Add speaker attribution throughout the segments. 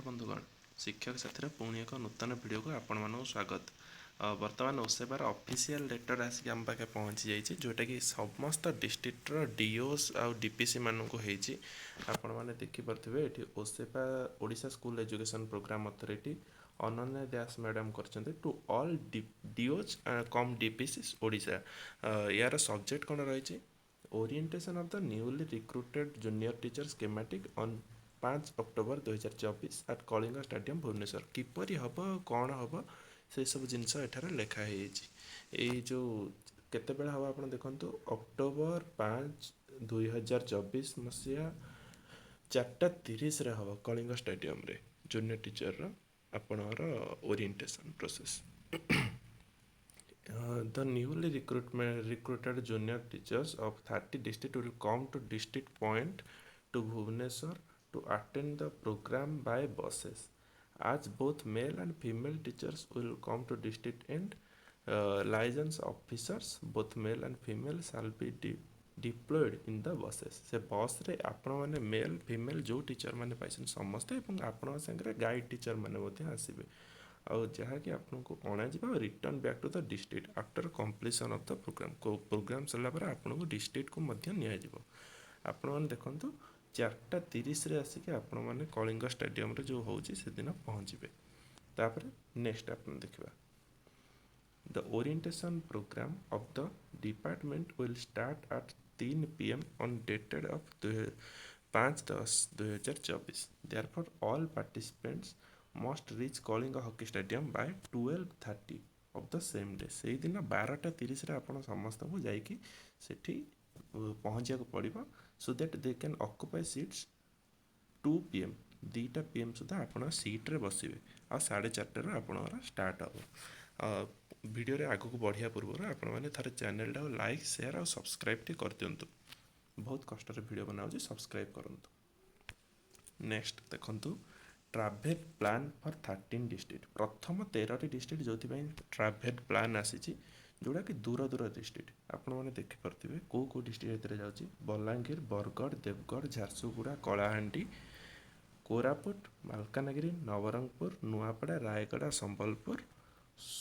Speaker 1: ବନ୍ଧୁଗଣ, ଶିକ୍ଷକ ସାଥିର ପୁଣି ଏକ ନୂତନ ଭିଡ଼ିଓକୁ ଆପଣମାନଙ୍କୁ ସ୍ୱାଗତ। ବର୍ତ୍ତମାନ ଓସେପାର ଅଫିସିଆଲ ଲେଟର୍ ଆସିକି ଆମ ପାଖେ ପହଞ୍ଚି ଯାଇଛି, ଯେଉଁଟାକି ସମସ୍ତ ଡିଷ୍ଟ୍ରିକ୍ଟର ଡିଓସ୍ ଆଉ ଡିପିସି ମାନଙ୍କୁ ହେଇଛି। ଆପଣମାନେ ଦେଖିପାରୁଥିବେ, ଏଠି OSEPA, Odisha school education programme authority, Ananya Das madam କରିଛନ୍ତି, to all DEOs cum DPC Odisha. ୟାର ସବଜେକ୍ଟ କ'ଣ ରହିଛି? Orientation of the newly recruited junior teacher schematic on 5 October 2024 at Kalinga Stadium, Bhubaneswar. କିପରି ହେବ, କ'ଣ ହେବ, ସେସବୁ ଜିନିଷ ଏଠାରେ ଲେଖା ହେଇଯାଇଛି। ଏଇ ଯେଉଁ କେତେବେଳେ ହେବ, ଆପଣ ଦେଖନ୍ତୁ, ଅକ୍ଟୋବର 5, 2024 ମସିହା 4ଟା 30ରେ ହେବ କଳିଙ୍ଗ ଷ୍ଟାଡ଼ିୟମରେ ଜୁନିୟର ଟିଚରର ଆପଣଙ୍କର orientation process. The newly recruitment recruited junior teachers of 30 district will come to district point to Bhubaneswar to attend the program by buses. As both male and female teachers will come to district end, liaisons officers, both male and female, shall be deployed in the buses. ସେ ବସ୍ରେ ଆପଣମାନେ mail, female ଯେଉଁ teacher ମାନେ ପାଇଛନ୍ତି ସମସ୍ତେ ଏବଂ ଆପଣଙ୍କ ସାଙ୍ଗରେ ଗାଇଡ଼ ଟିଚର୍ ମାନେ ମଧ୍ୟ ଆସିବେ ଆଉ ଯାହାକି ଆପଣଙ୍କୁ ଅଣାଯିବ ଆଉ return back to the district after completion of the program. Programme ସରିଲା ପରେ ଆପଣଙ୍କୁ ଡିଷ୍ଟ୍ରିକ୍ଟକୁ ମଧ୍ୟ ନିଆଯିବ। ଆପଣମାନେ ଦେଖନ୍ତୁ, 4ଟା 30ରେ ଆସିକି ଆପଣମାନେ କଳିଙ୍ଗ ଷ୍ଟାଡ଼ିୟମରେ ଯେଉଁ ହେଉଛି ସେଦିନ ପହଞ୍ଚିବେ। ତାପରେ ନେକ୍ସଟ ଆପଣ ଦେଖିବା। The orientation program of the department will start at 3 p.m. on dated of 5/10/2024. Therefore, all participants must reach Kalinga Hockey Stadium by 12:30 of the same day. ସେଇଦିନ 12ଟା 30ରେ ଆପଣ ସମସ୍ତଙ୍କୁ ଯାଇକି ସେଠି ପହଞ୍ଚିବାକୁ ପଡ଼ିବ, so that they can occupy seats 2 p.m. 2ଟା PM ସୁଦ୍ଧା ଆପଣ ସିଟ୍ରେ ବସିବେ ଆଉ 4:30ରୁ ଆପଣଙ୍କର ଷ୍ଟାର୍ଟ ହେବ। ଭିଡ଼ିଓରେ ଆଗକୁ ବଢ଼ିବା ପୂର୍ବରୁ ଆପଣମାନେ ଥରେ ଚ୍ୟାନେଲଟାକୁ ଲାଇକ୍, ସେୟାର ଆଉ ସବସ୍କ୍ରାଇବ୍ ଟିକେ କରିଦିଅନ୍ତୁ। ବହୁତ କଷ୍ଟରେ ଭିଡ଼ିଓ ବନାଉଛି, ସବସ୍କ୍ରାଇବ୍ କରନ୍ତୁ। ନେକ୍ସଟ ଦେଖନ୍ତୁ, travel plan for 13 district. ପ୍ରଥମ 13ଟି ଡିଷ୍ଟ୍ରିକ୍ଟ ଯେଉଁଥିପାଇଁ ଟ୍ରାଭେଲ୍ ପ୍ଲାନ୍ ଆସିଛି, ଯେଉଁଟାକି ଦୂର ଦୂର ଡିଷ୍ଟ୍ରିକ୍ଟ। ଆପଣମାନେ ଦେଖିପାରୁଥିବେ କେଉଁ କେଉଁ ଡିଷ୍ଟ୍ରିକ୍ଟ ଏଥିରେ ଯାଉଛି: ବଲାଙ୍ଗୀର, ବରଗଡ଼, ଦେବଗଡ଼, ଝାରସୁଗୁଡ଼ା, କଳାହାଣ୍ଡି, କୋରାପୁଟ, ମାଲକାନଗିରି, ନବରଙ୍ଗପୁର, ନୂଆପଡ଼ା, ରାୟଗଡ଼ା, ସମ୍ବଲପୁର,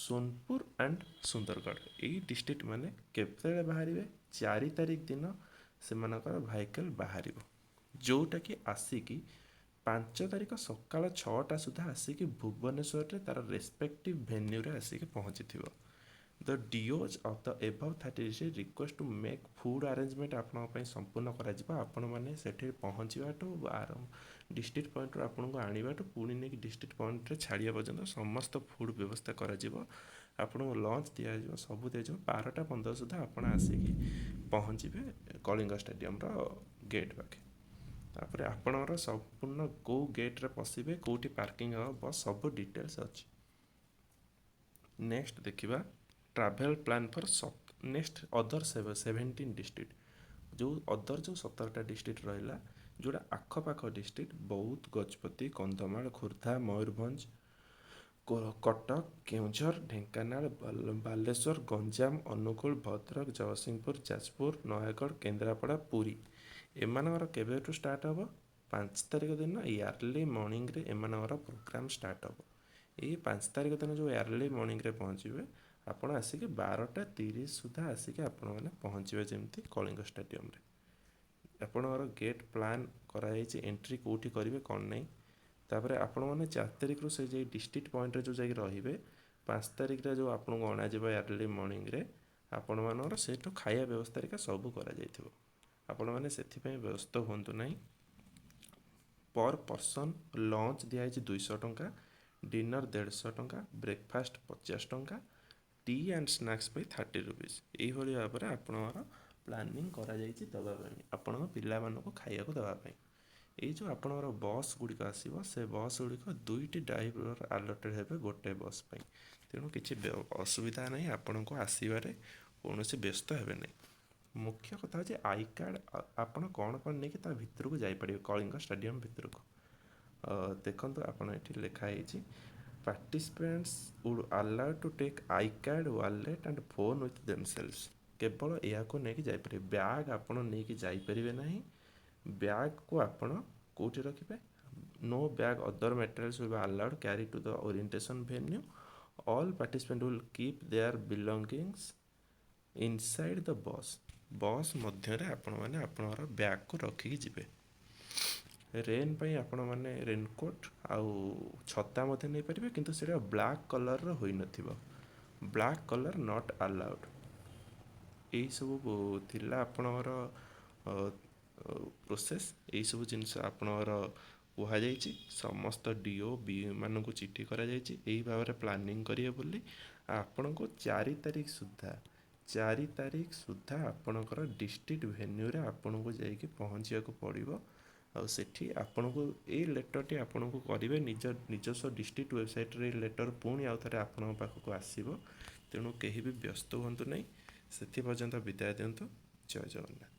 Speaker 1: ସୋନପୁର ଆଣ୍ଡ ସୁନ୍ଦରଗଡ଼। ଏଇ ଡିଷ୍ଟ୍ରିକ୍ଟ ମାନେ କେତେବେଳେ ବାହାରିବେ? 4 ତାରିଖ ଦିନ ସେମାନଙ୍କର ଭେହିକଲ୍ ବାହାରିବ, ଯେଉଁଟାକି ଆସିକି 5 ତାରିଖ ସକାଳ 6ଟା ସୁଦ୍ଧା ଆସିକି ଭୁବନେଶ୍ୱରରେ ତା'ର ରେସ୍ପେକ୍ଟିଭ୍ ଭେନ୍ୟୁରେ ଆସିକି ପହଞ୍ଚିଥିବ। The DEOs of the above 30 district request to make food arrangement. ଆପଣଙ୍କ ପାଇଁ ସମ୍ପୂର୍ଣ୍ଣ କରାଯିବ। ଆପଣମାନେ ସେଠି ପହଞ୍ଚିବାଠୁ ଆରମ୍ଭ, ଡିଷ୍ଟ୍ରିକ୍ଟ ପଏଣ୍ଟରୁ ଆପଣଙ୍କୁ ଆଣିବାଠୁ ପୁଣି ନେଇକି ଡିଷ୍ଟ୍ରିକ୍ଟ ପଏଣ୍ଟରେ ଛାଡ଼ିବା ପର୍ଯ୍ୟନ୍ତ ସମସ୍ତ ଫୁଡ଼୍ ବ୍ୟବସ୍ଥା କରାଯିବ। ଆପଣଙ୍କୁ ଲଞ୍ଚ ଦିଆଯିବ, ସବୁ ଦିଆଯିବ। 12ଟା 15 ସୁଦ୍ଧା ଆପଣ ଆସିକି ପହଞ୍ଚିବେ କଳିଙ୍ଗ ଷ୍ଟାଡ଼ିୟମର ଗେଟ୍ ପାଖେ। ତାପରେ ଆପଣଙ୍କର ସମ୍ପୂର୍ଣ୍ଣ କେଉଁ ଗେଟ୍ରେ ପଶିବେ, କେଉଁଠି ପାର୍କିଂ ହେବ ବସ୍, ସବୁ ଡିଟେଲ୍ସ ଅଛି। ନେକ୍ସଟ ଦେଖିବା, travel plan for next other 17 district. ଯେଉଁ ଅଦର ଯେଉଁ 17ଟା ଡିଷ୍ଟ୍ରିକ୍ଟ ରହିଲା, ଯେଉଁଟା ଆଖପାଖ ଡିଷ୍ଟ୍ରିକ୍ଟ, ବୌଦ୍ଧ, ଗଜପତି, କନ୍ଧମାଳ, ଖୋର୍ଦ୍ଧା, ମୟୂରଭଞ୍ଜ, କଟକ, କେଉଁଝର, ଢେଙ୍କାନାଳ, ବାଲେଶ୍ୱର, ଗଞ୍ଜାମ, ଅନୁଗୁଳ, ଭଦ୍ରକ, ଜଗତସିଂହପୁର, ଯାଜପୁର, ନୟାଗଡ଼, କେନ୍ଦ୍ରାପଡ଼ା, ପୁରୀ, ଏମାନଙ୍କର କେବେଠୁ ଷ୍ଟାର୍ଟ ହେବ? 5 ତାରିଖ ଦିନ ୟାର୍ଲି ମର୍ଣ୍ଣିଂରେ ଏମାନଙ୍କର ପ୍ରୋଗ୍ରାମ୍ ଷ୍ଟାର୍ଟ ହେବ। ଏଇ 5 ତାରିଖ ଦିନ ଯେଉଁ ୟାର୍ଲି ମର୍ଣ୍ଣିଂରେ ପହଞ୍ଚିବେ ଆପଣ ଆସିକି, 12ଟା 30 ସୁଦ୍ଧା ଆସିକି ଆପଣମାନେ ପହଞ୍ଚିବେ ଯେମିତି କଳିଙ୍ଗ ଷ୍ଟାଡ଼ିୟମରେ। ଆପଣଙ୍କର ଗେଟ୍ ପ୍ଲାନ୍ କରାଯାଇଛି, ଏଣ୍ଟ୍ରି କେଉଁଠି କରିବେ, କ'ଣ ନାହିଁ। ତାପରେ ଆପଣମାନେ 4 ତାରିଖରୁ ସେ ଯାଇ ଡିଷ୍ଟ୍ରିକ୍ଟ ପଏଣ୍ଟରେ ଯେଉଁ ଯାଇକି ରହିବେ, 5 ତାରିଖରେ ଯେଉଁ ଆପଣଙ୍କୁ ଅଣାଯିବ ୟାର୍ଲି ମର୍ଣ୍ଣିଂରେ, ଆପଣମାନଙ୍କର ସେଇଠୁ ଖାଇବା ବ୍ୟବସ୍ଥା ହେରିକା ସବୁ କରାଯାଇଥିବ। ଆପଣମାନେ ସେଥିପାଇଁ ବ୍ୟସ୍ତ ହୁଅନ୍ତୁ ନାହିଁ। ପର୍ ପର୍ସନ୍ ଲଞ୍ଚ ଦିଆହେଇଛି 200 ଟଙ୍କା, ଡିନର୍ 150 ଟଙ୍କା, ବ୍ରେକଫାଷ୍ଟ 50 ଟଙ୍କା, ଟି ଆଣ୍ଡ ସ୍ନାକ୍ସ ପାଇଁ 30 ରୁପିଜ୍। ଏଇଭଳି ଭାବରେ ଆପଣଙ୍କର ପ୍ଲାନିଂ କରାଯାଇଛି ଦେବା ପାଇଁ, ଆପଣଙ୍କ ପିଲାମାନଙ୍କୁ ଖାଇବାକୁ ଦେବା ପାଇଁ। ଏଇ ଯେଉଁ ଆପଣଙ୍କର ବସ୍ ଗୁଡ଼ିକ ଆସିବ, ସେ ବସ୍ ଗୁଡ଼ିକ ଦୁଇଟି ଡ୍ରାଇଭର ଆଲୋଟେଡ଼ ହେବେ ଗୋଟେ ବସ୍ ପାଇଁ। ତେଣୁ କିଛି ଅସୁବିଧା ନାହିଁ ଆପଣଙ୍କୁ ଆସିବାରେ, କୌଣସି ବ୍ୟସ୍ତ ହେବେ ନାହିଁ। ମୁଖ୍ୟ କଥା ହେଉଛି I card ଆପଣ କ'ଣ କ'ଣ ନେଇକି ତା ଭିତରକୁ ଯାଇପାରିବେ, କଳିଙ୍ଗ ଷ୍ଟାଡ଼ିୟମ ଭିତରକୁ। ଦେଖନ୍ତୁ, ଆପଣ ଏଠି ଲେଖା ହେଇଛି, participants would allow to take I card, wallet and phone with themselves. କେବଳ ଏହାକୁ ନେଇକି ଯାଇପାରିବେ। ବ୍ୟାଗ୍ ଆପଣ ନେଇକି ଯାଇପାରିବେ ନାହିଁ। ବ୍ୟାଗ୍କୁ ଆପଣ କେଉଁଠି ରଖିବେ? No bag, other materials will be allowed carry to the orientation venue. All participant will keep their belongings inside the bus. Bus ମଧ୍ୟରେ ଆପଣମାନେ ଆପଣଙ୍କର ବ୍ୟାଗ୍କୁ ରଖିକି ଯିବେ। ରେନ୍ ପାଇଁ ଆପଣମାନେ ରେନକୋଟ୍ ଆଉ ଛତା ମଧ୍ୟ ନେଇପାରିବେ, କିନ୍ତୁ ସେଇଟା ବ୍ଲାକ୍ କଲର୍ର ହୋଇନଥିବ। Black colour not allowed. ଏଇସବୁ ଥିଲା ଆପଣଙ୍କର ପ୍ରୋସେସ୍। ଏଇସବୁ ଜିନିଷ ଆପଣଙ୍କର କୁହାଯାଇଛି। ସମସ୍ତ ଡି ଓ ବି ମାନଙ୍କୁ ଚିଠି କରାଯାଇଛି ଏହି ଭାବରେ ପ୍ଲାନିଂ କରିବେ ବୋଲି। ଆପଣଙ୍କୁ 4 ତାରିଖ ସୁଦ୍ଧା, 4 ତାରିଖ ସୁଦ୍ଧା ଆପଣଙ୍କର ଡିଷ୍ଟ୍ରିକ୍ଟ ଭେନ୍ୟୁରେ ଆପଣଙ୍କୁ ଯାଇକି ପହଞ୍ଚିବାକୁ ପଡ଼ିବ। ଆଉ ସେଠି ଆପଣଙ୍କୁ ଏଇ ଲେଟର୍ଟି ଆପଣଙ୍କୁ କରିବେ, ନିଜ ନିଜସ୍ୱ ଡିଷ୍ଟ୍ରିକ୍ଟ ୱେବସାଇଟ୍ରେ ଏଇ ଲେଟର୍ ପୁଣି ଆଉ ଥରେ ଆପଣଙ୍କ ପାଖକୁ ଆସିବ। ତେଣୁ କେହି ବି ବ୍ୟସ୍ତ ହୁଅନ୍ତୁ ନାହିଁ। ସେଥିପର୍ଯ୍ୟନ୍ତ ବିଦାୟ ଦିଅନ୍ତୁ। ଜୟ ଜଗନ୍ନାଥ।